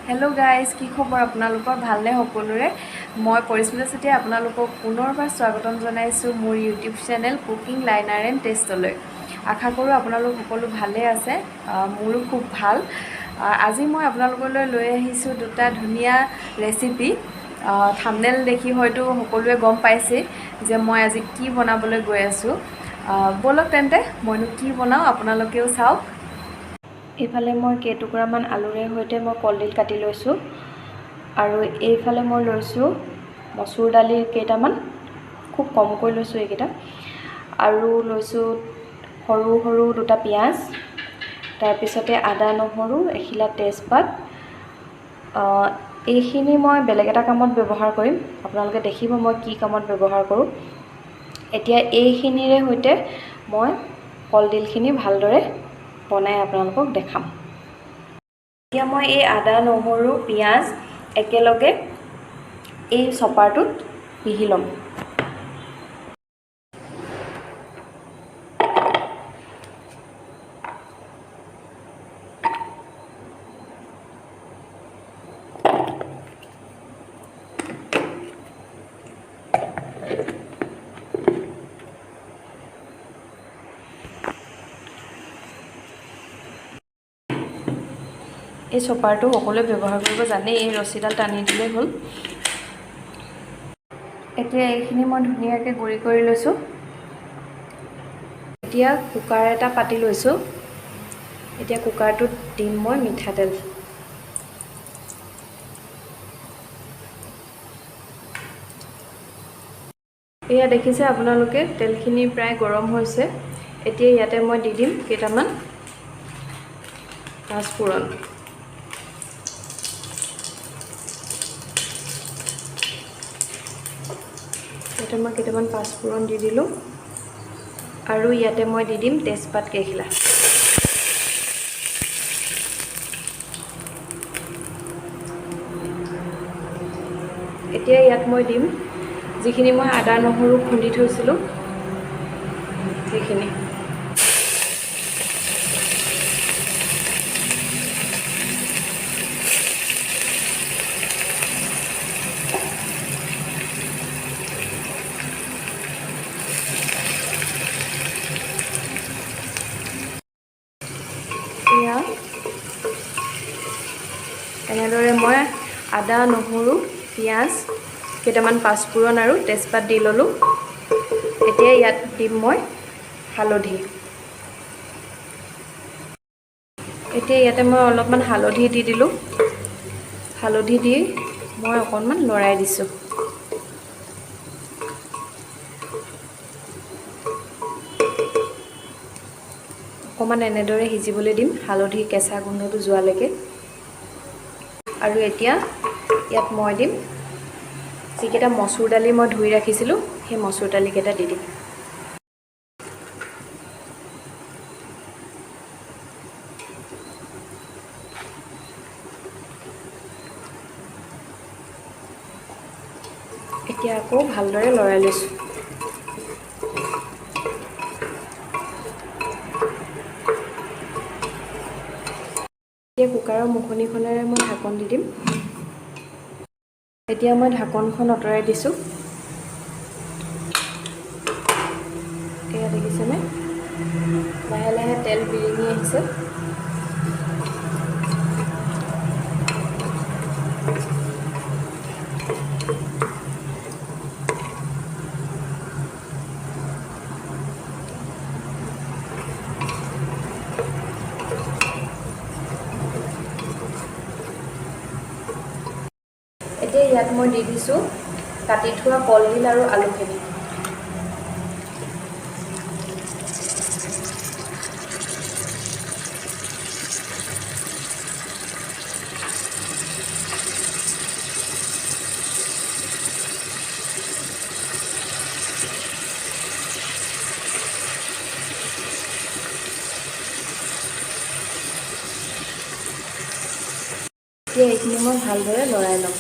Hello' guys, কি খবৰ আপোনালোকৰ? ভালনে সকলোৰে? মই পৰিস্মিতা চেতিয়া আপোনালোকক পুনৰবাৰ স্বাগতম জনাইছোঁ মোৰ YouTube channel cooking liner and টেষ্টলৈ। আশা কৰোঁ আপোনালোক সকলো ভালে আছে। মোৰো খুব ভাল। আজি মই আপোনালোকলৈ লৈ আহিছোঁ দুটা ধুনীয়া ৰেচিপি। থাম্বনেল দেখি হয়তো সকলোৱে গম পাইছেই যে মই আজি কি বনাবলৈ গৈ আছোঁ। ব'লক তেন্তে, মইনো কি বনাওঁ আপোনালোকেও চাওক। এইফালে মই কেইটুকুৰামান আলুৰে সৈতে মই কলডিল কাটি লৈছোঁ আৰু এইফালে মই লৈছোঁ মচুৰ দালি কেইটামান, খুব কমকৈ লৈছোঁ এইকেইটা, আৰু লৈছোঁ সৰু সৰু দুটা পিঁয়াজ, তাৰপিছতে আদা নহৰু, এখিলা তেজপাত। এইখিনি মই বেলেগ এটা কামত ব্যৱহাৰ কৰিম, আপোনালোকে দেখিব মই কি কামত ব্যৱহাৰ কৰোঁ। এতিয়া এইখিনিৰে সৈতে মই কলডিলখিনি ভালদৰে বনাই আপোনালোকক দেখাম। এতিয়া মই এই আদা নহৰু পিঁয়াজ একেলগে এই চপাৰটোত পিহি ল'ম। এই চপাৰটো সকলোৱে ব্যৱহাৰ কৰিব জানেই, এই ৰছীডাল টানি দিলেই হ'ল। এতিয়া এইখিনি মই ধুনীয়াকৈ গুড়ি কৰি লৈছোঁ। এতিয়া কুকাৰ এটা পাতি লৈছোঁ। এতিয়া কুকাৰটোত দিম মই মিঠাতেল। এয়া দেখিছে আপোনালোকে, তেলখিনি প্ৰায় গৰম হৈছে। এতিয়া ইয়াতে মই দি দিম কেইটামান পাঁচফোৰণ। ইয়াতে মই কেইটামান পাঁচফোৰণ দি দিলোঁ আৰু ইয়াতে মই দি দিম তেজপাত কেইখিলা। এতিয়া ইয়াত মই দিম যিখিনি মই আদা নহৰু খুন্দি থৈছিলোঁ সেইখিনি। এয়া এনেদৰে মই আদা নহৰু পিঁয়াজ, কেইটামান পাঁচফোৰণ আৰু তেজপাত দি ল'লোঁ। এতিয়া ইয়াত দিম মই হালধি। এতিয়া ইয়াতে মই অলপমান হালধি দি দিলোঁ। হালধি দি মই অকণমান লৰাই দিছোঁ। অকণমান এনেদৰে সিজিবলৈ দিম হালধি কেঁচা গোন্ধটো যোৱালৈকে। আৰু এতিয়া ইয়াত মই দিম যিকেইটা মচুৰ দালি মই ধুই ৰাখিছিলোঁ, সেই মচুৰ দালিকেইটা দি দিম। এতিয়া আকৌ ভালদৰে লৰাই লৈছোঁ। এতিয়া কুকাৰৰ মুখনিখনেৰে মই ঢাকন দি দিম। এতিয়া মই ঢাকনখন আঁতৰাই দিছোঁ। এয়া দেখিছেনে, লাহে লাহে তেল বিৰিঙি আহিছে। এতিয়া ইয়াত মই দি দিছোঁ কাটি থোৱা কলডিল আৰু আলুখিনি। এতিয়া এইখিনি মই ভালদৰে লৰাই ল'ম।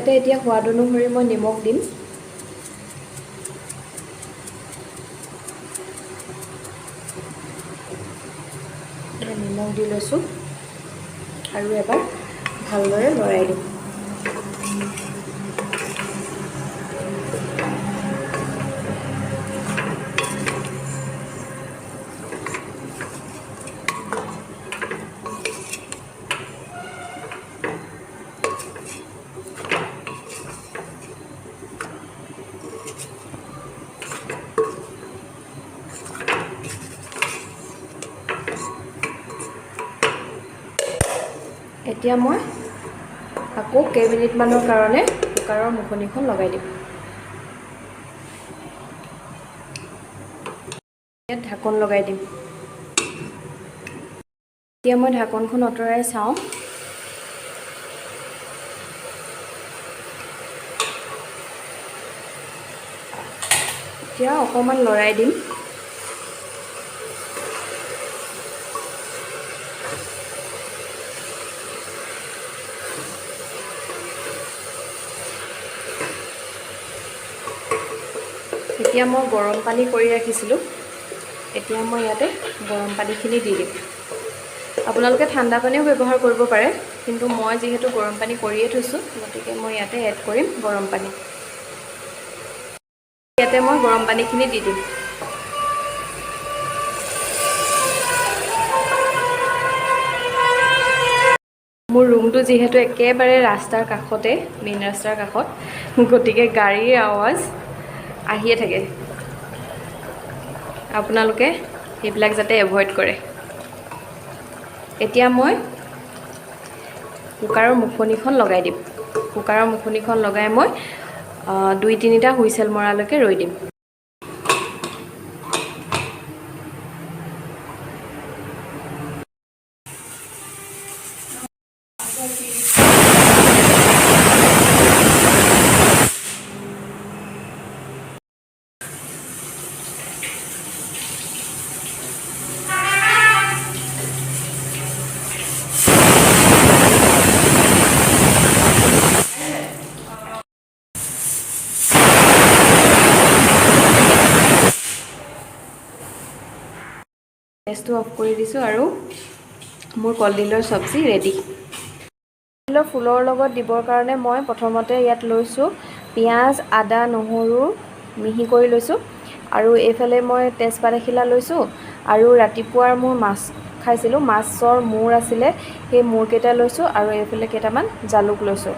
ইয়াতে এতিয়া সোৱাদ অনুসৰি মই নিমখ দিম। নিমখ দি লৈছোঁ আৰু এবাৰ ভালদৰে লৰাই দিম। এতিয়া মই আকৌ কেইমিনিটমানৰ কাৰণে কুকাৰৰ মুখনিখন লগাই দিম। ইয়াত ঢাকন লগাই দিম। এতিয়া মই ঢাকনখন আঁতৰাই চাওঁ। এতিয়া অকণমান লৰাই দিম। এতিয়া মই গৰম পানী কৰি ৰাখিছিলোঁ, এতিয়া মই ইয়াতে গৰম পানীখিনি দি দিম। আপোনালোকে ঠাণ্ডা পানীও ব্যৱহাৰ কৰিব পাৰে, কিন্তু মই যিহেতু গৰম পানী কৰিয়ে থৈছোঁ, গতিকে মই ইয়াতে এড কৰিম গৰম পানী। ইয়াতে মই গৰম পানীখিনি দি দিম। মোৰ ৰুমটো যিহেতু একেবাৰে ৰাস্তাৰ কাষতে, মেইন ৰাস্তাৰ কাষত, গতিকে গাড়ীৰ আৱাজ আহিয়ে থাকে। আপোনালোকে সেইবিলাক যাতে এভইড কৰে। এতিয়া মই কুকাৰৰ মুখনিখন লগাই দিম। কুকাৰৰ মুখনিখন লগাই মই 2-3টা হুইচেল মৰালৈকে ৰৈ দিম। গেছটো অফ কৰি দিছোঁ আৰু মোৰ কলডিলৰ চব্জি ৰেডি। কলডিলৰ ফুলৰ লগত দিবৰ কাৰণে মই প্ৰথমতে ইয়াত লৈছোঁ পিঁয়াজ, আদা, নহৰু মিহি কৰি লৈছোঁ আৰু এইফালে মই তেজপাত এখিলা লৈছোঁ আৰু ৰাতিপুৱাৰ মোৰ মাছ খাইছিলোঁ, মাছৰ মূৰ আছিলে, সেই মূৰকেইটা লৈছোঁ আৰু এইফালে কেইটামান জালুক লৈছোঁ।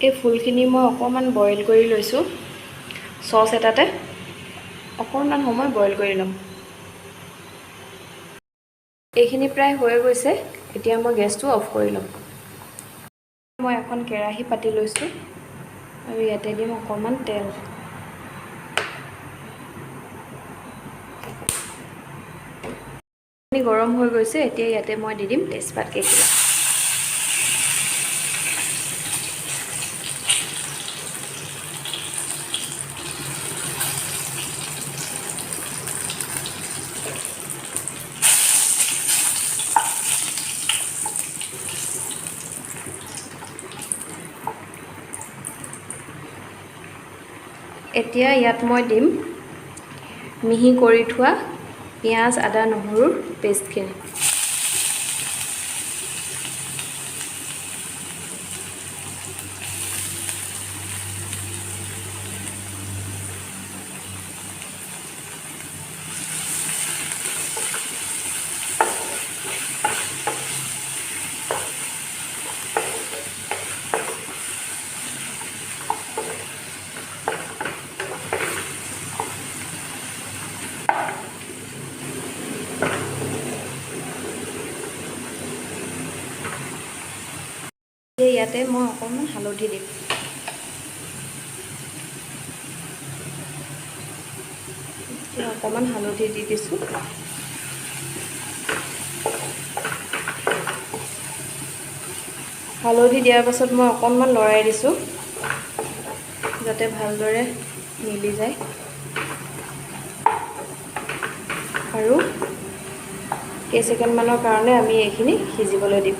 এই ফুলখিনি মই অকণমান বইল কৰি লৈছোঁ, চচ এটাতে অকণমান সময় বইল কৰি ল'ম। এইখিনি প্ৰায় হৈ গৈছে। এতিয়া মই গেছটো অফ কৰি ল'ম। মই এখন কেৰাহী পাতি লৈছোঁ আৰু ইয়াতে দিম অকণমান তেল। গৰম হৈ গৈছে, এতিয়া ইয়াতে মই দি দিম তেজপাত কেইখিলা। এতিয়া ইয়াত মই দিম মিহি কৰি থোৱা পিঁয়াজ, আদা, নহৰুৰ পেষ্টখিনি। ইয়াতে মই অকণমান হালধি দিম। এতিয়া অকণমান হালধি দি দিছোঁ। হালধি দিয়াৰ পাছত মই অকণমান লৰাই দিছোঁ যাতে ভালদৰে মিলি যায়। আৰু কেইছেকেণ্ডমানৰ কাৰণে আমি এইখিনি সিজিবলৈ দিম।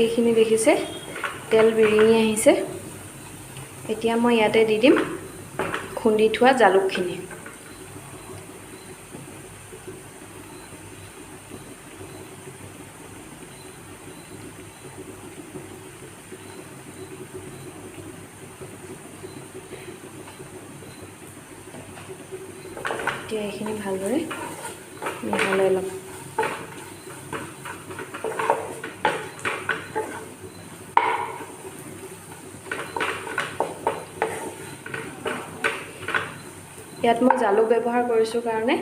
এইখিনি দেখিছে, তেল বিৰিঙি আহিছে। এতিয়া মই ইয়াতে দি দিম খুন্দি থোৱা জালুকখিনি। এতিয়া এইখিনি ভালদৰে মিহলাই ল'ম। ইয়াত মই জালুক ব্যৱহাৰ কৰিছোঁ কাৰণে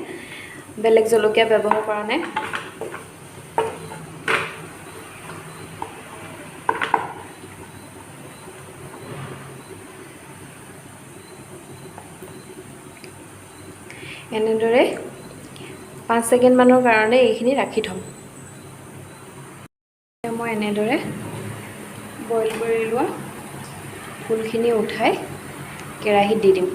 বেলেগ জলকীয়া ব্যৱহাৰ কৰা নাই। এনেদৰে 5 ছেকেণ্ডমানৰ কাৰণে এইখিনি ৰাখি থ'ম। মই এনেদৰে বইল কৰি লোৱা ফুলখিনি উঠাই কেৰাহীত দি দিম।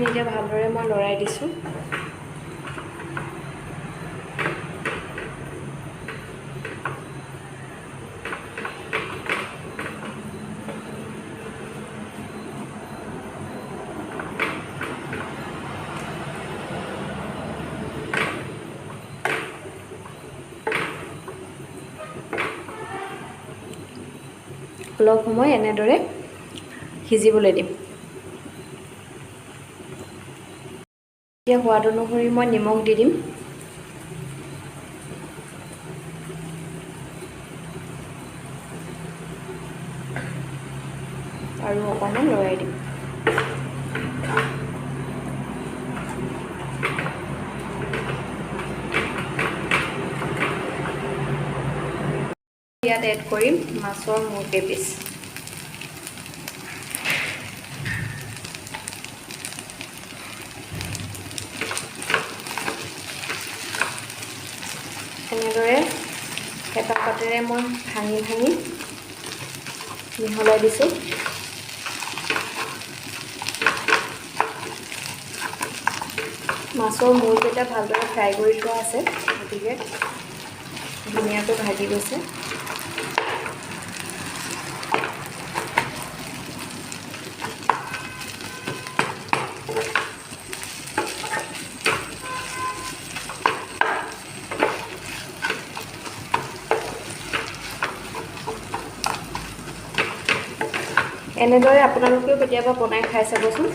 এতিয়া ভালদৰে মই লৰাই দিছোঁ। অলপ সময় এনেদৰে সিজিবলৈ দিম। এতিয়া সোৱাদ অনুসৰি মই নিমখ দি দিম। আৰু অকণমান লৰাই দিম। ইয়াত এড কৰিম মাছৰ মূৰ কেইপিচ। এনেদৰে হেতা পাতেৰে মই ভাঙি ভাঙি মিহলাই দিছোঁ। মাছৰ মূৰকেইটা ভালদৰে ফ্ৰাই কৰি থোৱা আছে, গতিকে ধুনীয়াকৈ ভাজি গৈছে। এনেদৰে আপোনালোকেও কেতিয়াবা বনাই খাই চাবচোন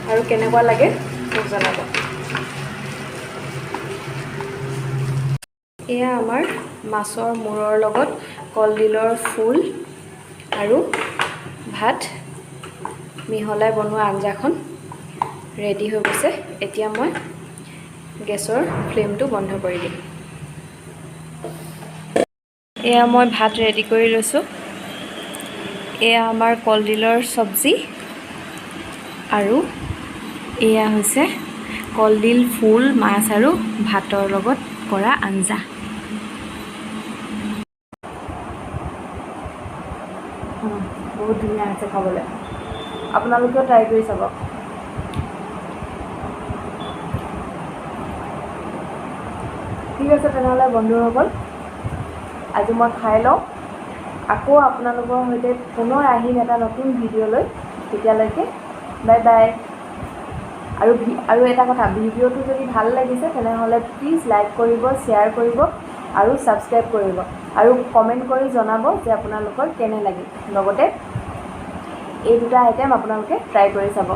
আৰু কেনেকুৱা লাগে মোক জনাব। এয়া আমাৰ মাছৰ মূৰৰ লগত কলডিলৰ ফুল আৰু ভাত মিহলাই বনোৱা আঞ্জাখন ৰেডি হৈ গৈছে। এতিয়া মই গেছৰ ফ্লেমটো বন্ধ কৰি দিম। এয়া মই ভাত ৰেডি কৰি লৈছোঁ। এয়া আমাৰ কলডিলৰ চব্জি আৰু এয়া হৈছে কলডিল ফুল মাছ আৰু ভাতৰ লগত কৰা আঞ্জা। বহুত ধুনীয়া হৈছে খাবলৈ, আপোনালোকেও ট্ৰাই কৰি চাব। ঠিক আছে তেনেহ'লে বন্ধুসকল, আজি মই খাই লওঁ। আকৌ আপোনালোকৰ সৈতে পুনৰ আহিম এটা নতুন ভিডিঅ'লৈ। তেতিয়ালৈকে বাই বাই। আৰু এটা কথা, ভিডিঅ'টো যদি ভাল লাগিছে তেনেহ'লে প্লিজ লাইক কৰিব, শ্বেয়াৰ কৰিব আৰু ছাবস্ক্ৰাইব কৰিব আৰু কমেণ্ট কৰি জনাব যে আপোনালোকৰ কেনে লাগিল। লগতে এই দুটা আইটেম আপোনালোকে ট্ৰাই কৰি চাব।